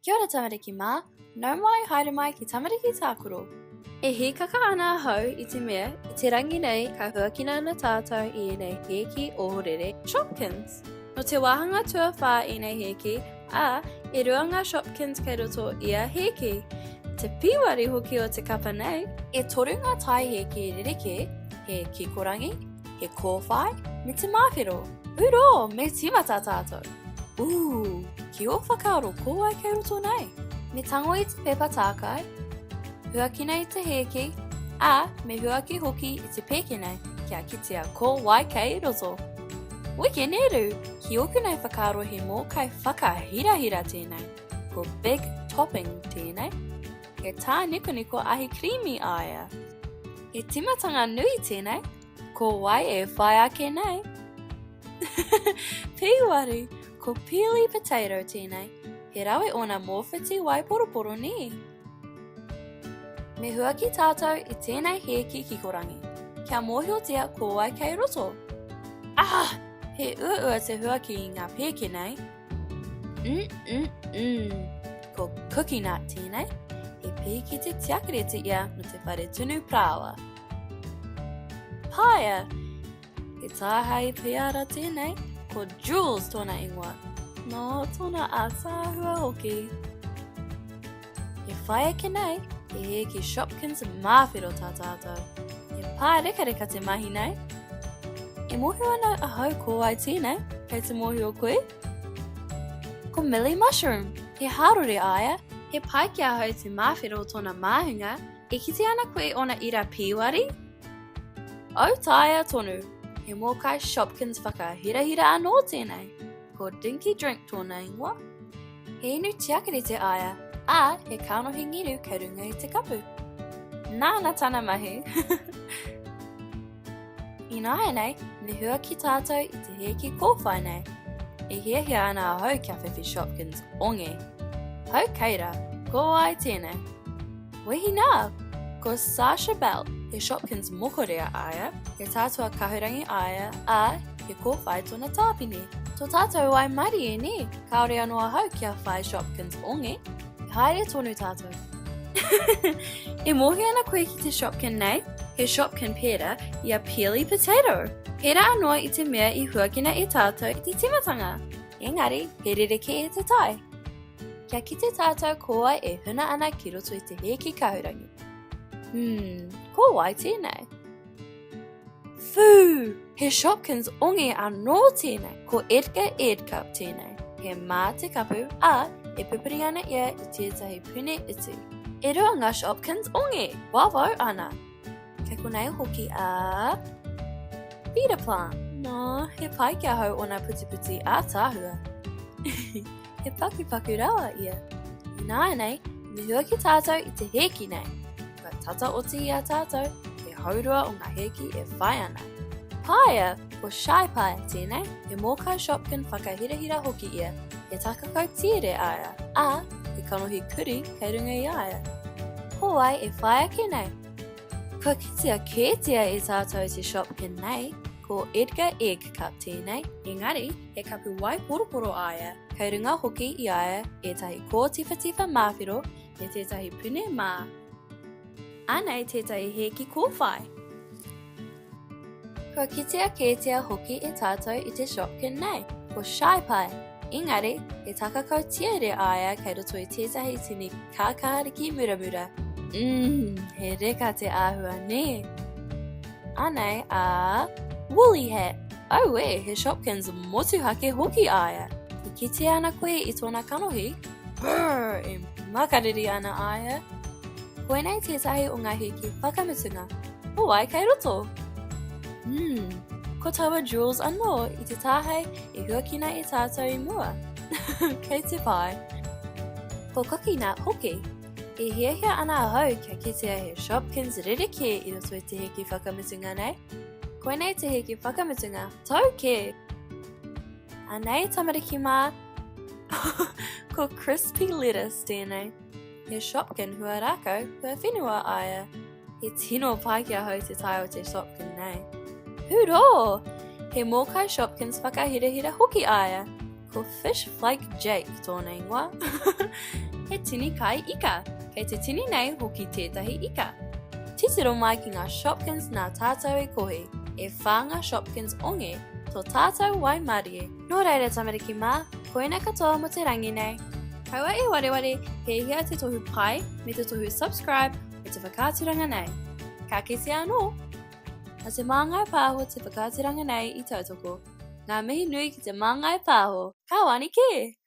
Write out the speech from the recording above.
Kia ora tamariki mā, nau mai haere mai ki Tamariki Tākaro. E hīkaka ana ahau i te mea, i te rangi nei ka huakina ana tātou i ēnei hēki ohorere Shopkins. Nō te wāhanga tuawhā ēnei hēki, ā, e rua ngā Shopkins kei roto ia hēki. Te pīwari hoki o te kapa nei! E toru ngā tae hēki rerekē, he kikorangi, he kōwhai, me te māwhero. Uro, me tīmata tātou! Ooh, ki ō whakaaro ko wai kei roto nei? Me tango i te pepa tākai, huakina i te hēki, ā, me huaki hoki i te pēke nei kia kitea ko wai kei roto. Wekeneru, ki ōku nei whakaaro he mōkai whakahirahira tēnei. Ko Big Topping tēnei. He tānikoniko ahi kirīmi a ia. He timatanga nui tēnei. Ko wai e whai ake nei? Pīwari, ko Peely Potato tēnei. He rawe ōna mōwhiti waiporoporo nē? Me huaki tātou i tēnei hēki kikorangi, kia mōhiotia ko wai kei roto. Ah! He uaua te huaki i ngā pēke nei. Mm, mm, mm. Ko Cookie Nut tēnei. He pīkiti tiakareti ia no te whare tunu parāoa. Paea! He tāhae piara tēnei, ko Jules tōna ingoa. Nō tōna ātaahua hoki. E whai ake nei, he hēki Shopkins māwhero tā tātou. He pārekareka te mahi nei. E mōhio ana ahau ko wai tēnei, kei te mōhio koe? Ko Millie Mushroom, he hārore a ia, he pai ki ahau te māwhero o tōna māhunga, E kite ana koe i ōna ira pīwari? Autaia tonu, he mōkai Shopkins whakahirahira anō tēnei. Ko Dinky Drink tōna ingoa. He inu tiakarete a ia, ā, he kānohi ngiru kei runga i te kapu. Nāna tana mahi! Ināianei, me huaki tātou i te hēki kōwhai nei. E hiahia ana ahau kia whiwhi Shopkins onge. Hau keira, ko wai tēnei? Wehi nā! Ko Sasha Bell, he Shopkins mokorea a ia, he tātua kahurangi a ia, ā, he kōwhai tōna tāpine. Tō tātou waimarie, nē? Kāore anō ahau kia whai Shopkins onge. Haere tonu tātou. e mōhio ana koe ki te Shopkin nei? He Shopkin pērā i a Peely Potato. Pērā anō i te mea i huakina e tātou i te tīmatanga. Engari, he rerekē te tae. Kia kite tātou ko wai e huna ana ki roto i te hēki kahurangi. Hmm, ko wai tēnei? Whū! He Shopkins onge anō tēnei! Ko Edgar Edcup tēnei. He mā te kapu, ā, e pupuri ana ia i tētahi pune iti. E rua ngā Shopkins onge! Wawau ana! Kei konei hoki a Peter Plant. Nā, he pai ki ahau ōna putiputi ātaahua. He pakupaku rawa ia. Ināianei, me huaki tātou i te hēki nei. Kua tata oti i a tātou, he haurua o ngā hēki e whai ana. Paea, ko Shy Pie tēnei, he mōkai Shopkin whakahirahira hoki ia, he takakau tiere a ia, ā, he kanohi kurī kei runga i a ia. Ko wai e whai ake nei? Kua kitea kētia e tātou te Shopkin nei, ko Edgar Egg Cup tēnei, engari he kapu waiporoporo a ia, kei runga hoki i a ia ētahi kōtiwhatiwha māwhero me tētahi pune mā. Anei tētahi hēki kōwhai. Kua kitea kētia hoki e tātou i te Shopkin nei, ko Shy Pie, engari he takakau tiere a ia kei roto i tētahi tini kākāriki muramura. Mmm, he reka te āhua, nē? Anei a Woolly Hat. Auē, he Shopkins motuhake hoki a ia. E kite ana koe i tōna kanohi? Brrr, e makariri ana a ia. Koinei tētahi o ngā hēki whakamutunga. Ko wai kei roto? Hmm, ko taua Jules anō i te tāhei i huakina e tātou i mua. kei te pai. Ko Cookie Nut hoki. E hiahia ana ahau kia kitea he Shopkins rerekē i roto i te hēki whakamutunga nei. Koinei te hēki whakamutunga, tau kē! Anei tamariki mā, ko Crispy Lettuce tēnei. He Shopkin hua rākau, hua whenua a ia. He tino pai ki ahau te tae o te Shopkin nei. Hurō! He mōkai Shopkins whakahirahira hoki a ia. Ko Fish Flake Jake tōna ingoa. tini kai ika. Kei te tini nei hoki tētahi ika. Titiro mai ki ngā Shopkins nā tātou i kohi. E whā ngā Shopkins onge, tō tātou waimarie. Nō reira tamariki mā, koina katoa mō te rangi nei. Kaua e wareware pēhea te tohu pai me te tohu subscribe o te whakaaturanga nei. Ka kitea anō! Nā Te Māngai Pāho te whakaaturanga nei i tautoko. Ngā mihi nui ki Te Māngai Pāho! Ka wani kē!